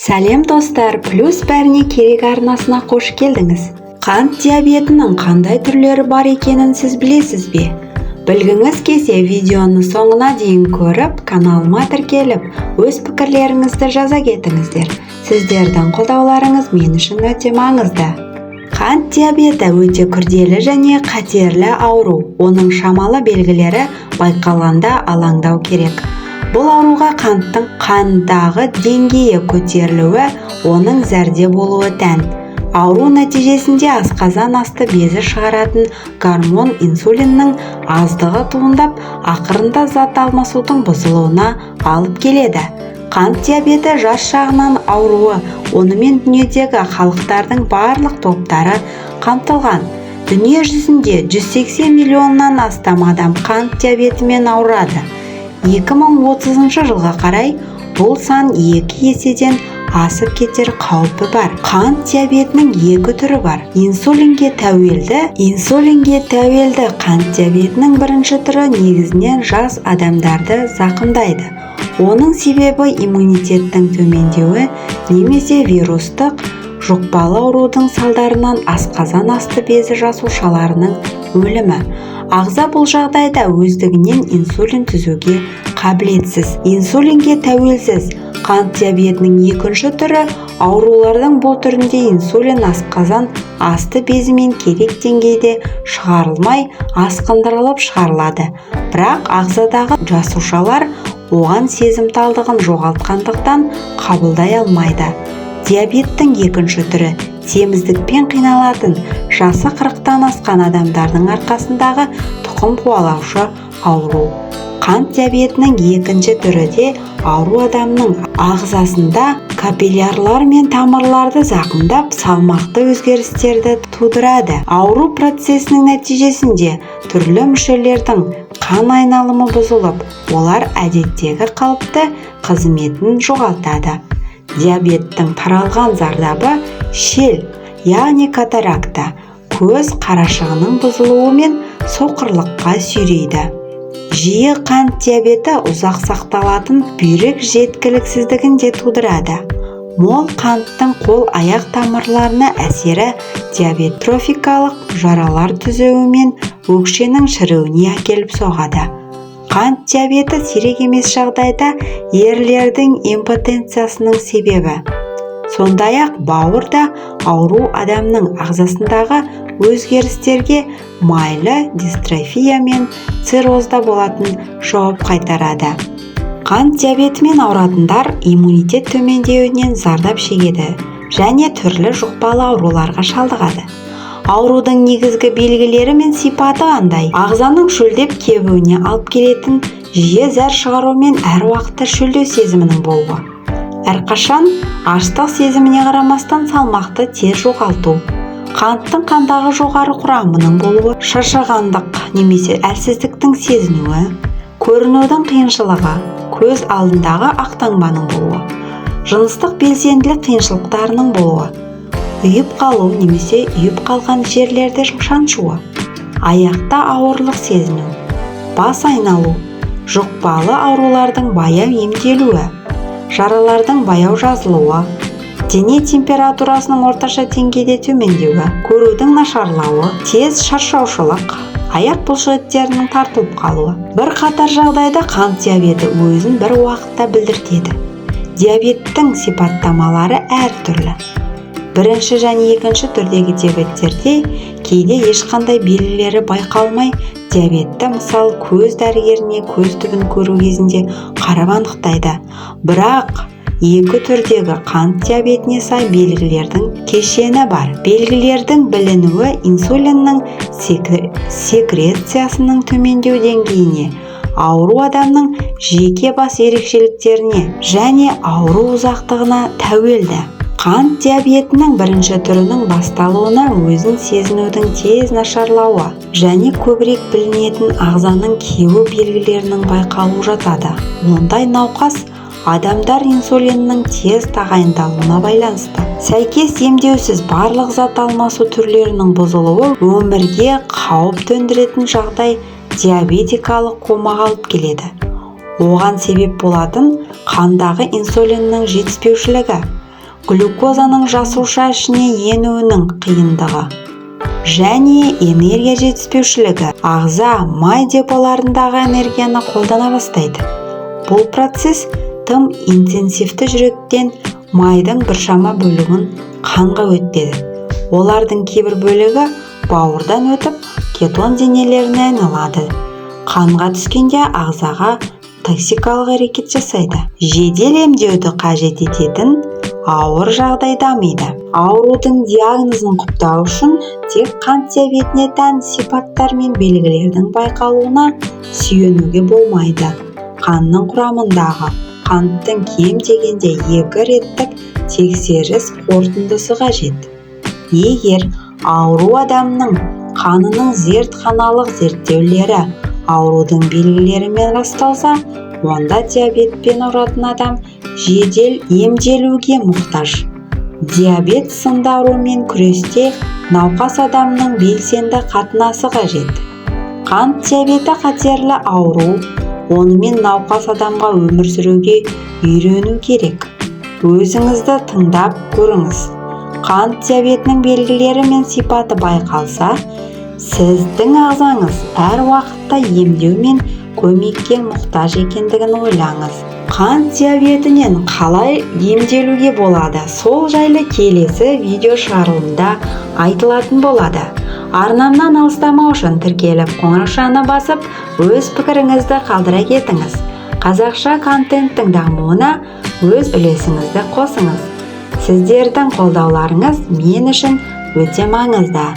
Сәлем, достар! Плюс бәріне керек арнасына қош келдіңіз. Қант диабетінің қандай түрлері бар екенін сіз білесіз бе? Білгіңіз келсе, видеоны соңына дейін көріп, каналыма тіркеліп, өз пікірлеріңізді жаза кетіңіздер. Сіздердің қолдауларыңыз мен үшін өте маңызды. Қант диабеті – өте күрделі және қатерлі ауру. Оның шамалы белгілері байқалғанда алаңдау керек. Бұл ауруға қанттың қандағы деңгейі көтерілуі, оның зәрде болуы тән. Ауру нәтижесінде асқазан асты безі шығаратын гормон инсулиннің аздығы туындап, ақырында зат алмасудың бұзылуына алып келеді. Қант диабеті – жас жағынан ауруы. Онымен дүниедегі халықтардың барлық топтары қамтылған. Дүние жүзінде 180 миллионнан астам адам қант диабетімен ауырады. 2030 жылға қарай бұл сан екі еседен асып кетер қаупі бар. Қант диабетінің екі түрі бар: инсулинге тәуелді. Инсулинге тәуелді қант диабетінің бірінші түрі негізінен жас адамдарды зақымдайды. Оның себебі – иммунитеттің төмендеуі немесе вирустық жұқпалы аурудың салдарынан асқазан асты безі жасушаларының өлімі. Ағза бұл жағдайда өздігінен инсулин түзуге қабілетсіз. Инсулинге тәуелсіз қант диабетінің екінші түрі. Аурулардың бұл түрінде инсулин асқазан асты безімен керек деңгейде шығарылмай, асқындырылып шығарылады, бірақ ағзадағы жасушалар оған сезімталдығын жоғалтқандықтан, қабылдай алмайды. Диабеттің екінші түрі – семіздікпен қиналатын, жасы 40-тан асқан адамдардың арқасындағы тұқым қуалаушы ауру. Қант диабетінің екінші түрі де ауру адамның ағзасында капиллярлар мен тамырларды зақымдап, салмақты өзгерістерді тудырады. Ауру процесінің нәтижесінде түрлі мүшелердің қан айналымы бұзылып, олар әдеттегі қалыпты қызметін жоғалтады. Диабеттің таралған зардабы шел, яғни катаракта, көз қарашығының бұзылуы мен соқырлыққа сүйрейді. Жиі қант диабеті ұзақ сақталатын бүйрек жеткіліксіздігін де тудырады. Мол қанттың қол аяқ тамырларына әсері диабет-трофикалық жаралар түзуі мен өкшенің шіруіне әкеліп соғады. Қант диабеті сирек емес жағдайда ерлердің импотенциясының себебі. Сондай-ақ бауырда ауру адамның ағзасындағы өзгерістерге майлы дистрофия мен циррозда болатын жауап қайтарады. Қант диабетімен ауыратындар иммунитет төмендеуінен зардап шегеді және түрлі жұқпалы ауруларға шалдығады. Аурудың негізгі белгілері мен сипаты қандай? Ағзаның шөлдеп кебуіне алып келетін жиі зәр шығару мен әр уақытта шөлдеу сезімінің болуы, әрқашан аштық сезіміне қарамастан салмақты тез жоғалту, қанттың қандағы жоғары құрамының болуы, шаршағандық немесе әлсіздіктің сезінуі, көрінудің қиыншылығы, көз алдындағы ақ таңбаның болуы, жыныстық белсенділік қиыншылықтарының болуы, ұйып қалу немесе ұйып қалған жерлерде шаншуы, аяқта ауырлық сезіну, бас айналу, жұқпалы аурулардың баяу емделуі, жаралардың баяу жазылуы, дене температурасының орташа деңгейде төмендеуі, көрудің нашарлауы, тез шаршаушылық, аяқ бұлшықеттерінің тартылып қалуы. Бірқатар жағдайда қант диабеті өзін бір уақытта білдіртеді. Диабеттің сипаттамалары әртүрлі. Бірінші және екінші түрдегі диабеттерде кейде ешқандай белгілері байқалмай, диабетті, мысалы, көз дәрігеріне көз түбін көру кезінде қарап анықтайды. Бірақ екі түрдегі қант диабетіне сай белгілердің кешені бар. Белгілердің білінуі инсулиннің секрециясының төмендеу деңгейіне, ауру адамның жеке бас ерекшеліктеріне және ауру ұзақтығына тәуелді. Қант диабетінің бірінші түрінің басталуына өзін сезінудің тез нашарлауы және көбірек білінетін ағзаның кеуі белгілерінің байқалуы жатады. Ондай науқас адамдар инсулиннің тез тағайындалуына байланысты сәйкес емдеусіз барлық зат алмасу түрлерінің бұзылуы өмірге қауіп төндіретін жағдай – диабетикалық комаға алып келеді. Оған себеп болатын қандағы инсулиннің жетіспеушілігі. Глюкозаның жасуша ішіне енуінің қиындығы және энергия жетіспеушілігі. Ағза май деполарындағы энергияны қолдана бастайды. Бұл процесс тым интенсивті, жүректен майдың біршама бөлігін қанға өтеді. Олардың кейбір бөлігі бауырдан өтіп, кетон денелеріне айналады. Қанға түскенде ағзаға токсикалық әрекет жасайды. Жедел емдеуді қажет ететін ауыр жағдай дамиды. Аурудың диагнозын құптау үшін тек қант диабетіне тән сипаттар мен белгілердің байқалуына сүйенуге болмайды. Қанның құрамындағы қанттың кем дегенде екі реттік тексеріс қорытындысы қажет. Егер ауру адамның қанының зертханалық зерттеулері аурудың белгілерімен расталса, онда диабетпен ауыратын адам жедел емделуге мұқтаж. Диабет сынды аурумен күресте науқас адамның белсенді қатынасы қажет. Қант диабеті – қатерлі ауру. Онымен науқас адамға өмір сүруге үйрену керек. Өзіңізді тыңдап көріңіз. Қант диабетінің белгілері мен сипаты байқалса, сіздің ағзаңыз әр уақытта емдеу мен көмекке мұқтаж екендігін ойлаңыз. Қант диабетінен қалай емделуге болады, сол жайлы келесі видео шығарылымда айтылатын болады. Арнамнан алыстамау үшін тіркеліп, қоңыраушаны басып, өз пікіріңізді қалдыра кетіңіз. Қазақша контенттің дамуына өз үлесіңізді қосыңыз. Сіздердің қолдауларыңыз мен үшін өте маңызды.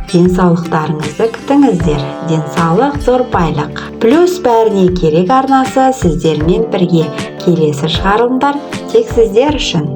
Денсаулықтарыңызды күтіңіздер. Денсаулық – зор байлық. Плюс бәріне керек арнасы сіздермен бірге. Келесі шығарылымдар тек сіздер үшін.